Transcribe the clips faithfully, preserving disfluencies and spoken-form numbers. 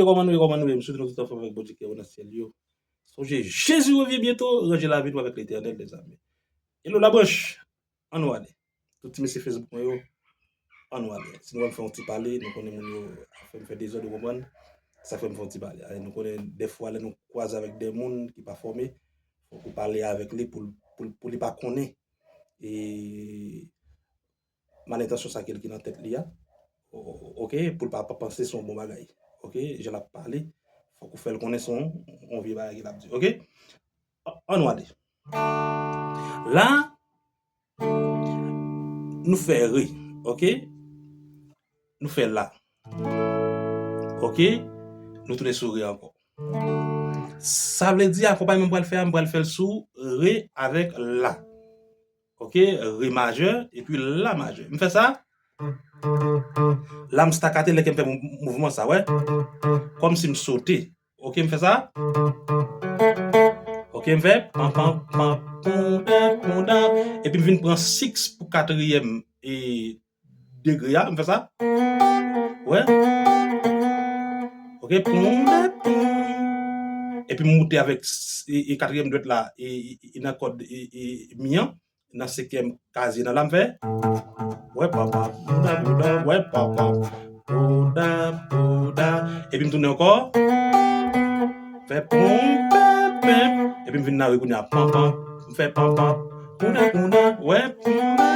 Kòman nou ye, kòman nou ye? M swete nou tout anfòm avèk Bondye ki nan syèl yo. Sonje, Jezi revyen byento, ranje lavi nou avèk Letènèl, lèzami. Hello Labranch, ann nou ale. Tout ti mesye Facebook mwen yo, ann nou ale. Si nou wè m fè yon ti pale, nou konnen moun yo ap fè m fè dezòd, ou konprann? Sa fè m fè yon ti pale. Nou konnen dèfwa lè nou kwaze avèk de moun ki pa fòme, fòk ou pale avèk li pou, pou, pou li pa konnen e, malentansyon sa ke l ki nan tèt li a. O-, oke, pou l pa, pa panse se yon bon bagay. Oke, jan l ap pale, fòk ou fè l konnen se yon, yon vye bagay ke l ap di. Oke? An-, ann nou ale. La, nou fè re, oke? Nou fè la. Oke? Nou tounen sou re ankò. Sa vle di akonpayman m pral fè a, m pral fè l sou re avèk la. Oke, re majè epi la majè. M fè sa. La m stakate lè ke m fè mou-, mouvman sa, wè. Kòmsi m sote. Oke, m fè sa. Oke, m fè pam, pam, pam, poum, pam, poum, pam. Epi m vin pran six pou katriyèm e degre a, m fè sa. Wè. Oke, poum, pam, poum. Epi m moute avèk s-, e, e katriyèm dwèt la, e, e, e nan kòd, e, e, mi an, nan senkyèm kazye nan la, m fè. Wè, papa, bouda, bouda, wè, papa, bouda, bouda. Epi m tounen ankò. Fè poum, pam, pam. Epi m vin nan re kounye a, pam, pam. M fè pam, pam. Bouda, bouda, wè, poum, pam.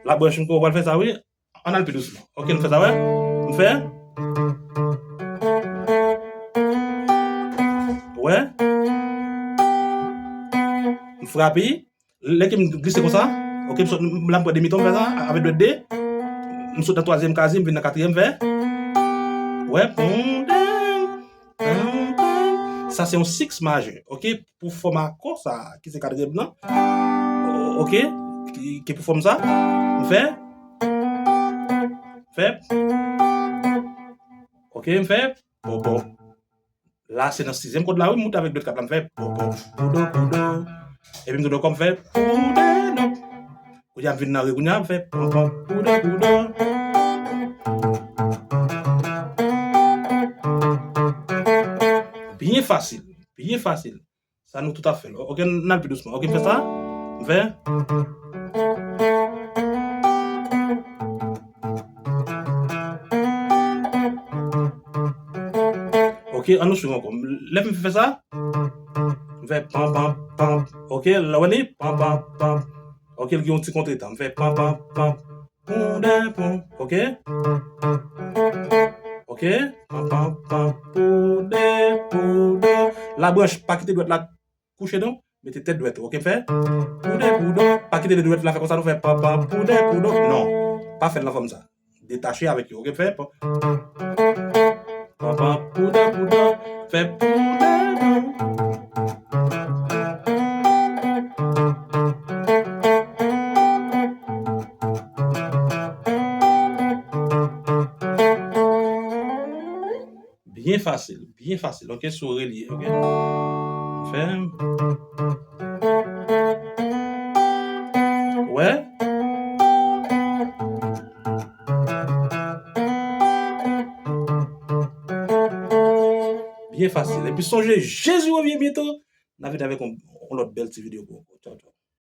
Labranch m kwè w pral fè sa, wi. Ann al pi dousman. Oke, nou fè sa, wè. M fè. Wè. M frape. Lè ke m glise konsa, oke, m sot, m, la m pran demi ton, m fè sa, avèk dwèt de. M sot nan twazyèm kazye, m vin nan katriyèm, m fè. Wè, poum, dam, pam, pam. Sa se yon six majè, oke, pou fòm akò sa, ki se katriyèm nan. Oke, ki, ki pou fòm sa, m fè. Fè. Oke, m fè. Pòpòp. La, se nan sizyèm kòd la, wi, m moute avèk dwèt kat la, m fè pòpòp, poudo, poudo. Epi m tounen ankò, m fè poudo, non. Kounye a, m vin nan re, kounye a, m fè pòpòp, poudo, poudo. Byen fasil, byen fasil. Sa nou tout ap fè l. Oke, n al pi dousman. Oke, m fè sa. M fè. Oke, ann nou swiv ankò. Lè m fè sa, m fè pam, pam, pam. Oke, la w wè li, pam, pam, pam. Oke, l gen yon ti kontretan. M fè pam, pam, pam. Poum, dam, poum. Oke? Oke? Pam, pam, pam. Poum, dam, poum, dam. Labranch, pa kite dwèt la kouche non. Mete tèt dwèt ou. Oke, m fè? Poum, dam, poum, dam. Pa kite de dwèt la fè konsa, nou fè pam, pam, poum, dam, poum, dam. Non. Pa fè l nan fòm sa. Detache avèk yo. Oke, m fè? Pam, pam, poum, dam, poum, dam. Fè poum, dam, poum. Byen fasil, byen fasil. Oke, sou re li ye, oke? Fè. Wè? Byen fasil. Epi sonje, Jezi revyen byento. N a vini avèk yon, yon lòt bèl ti videyo pou ou.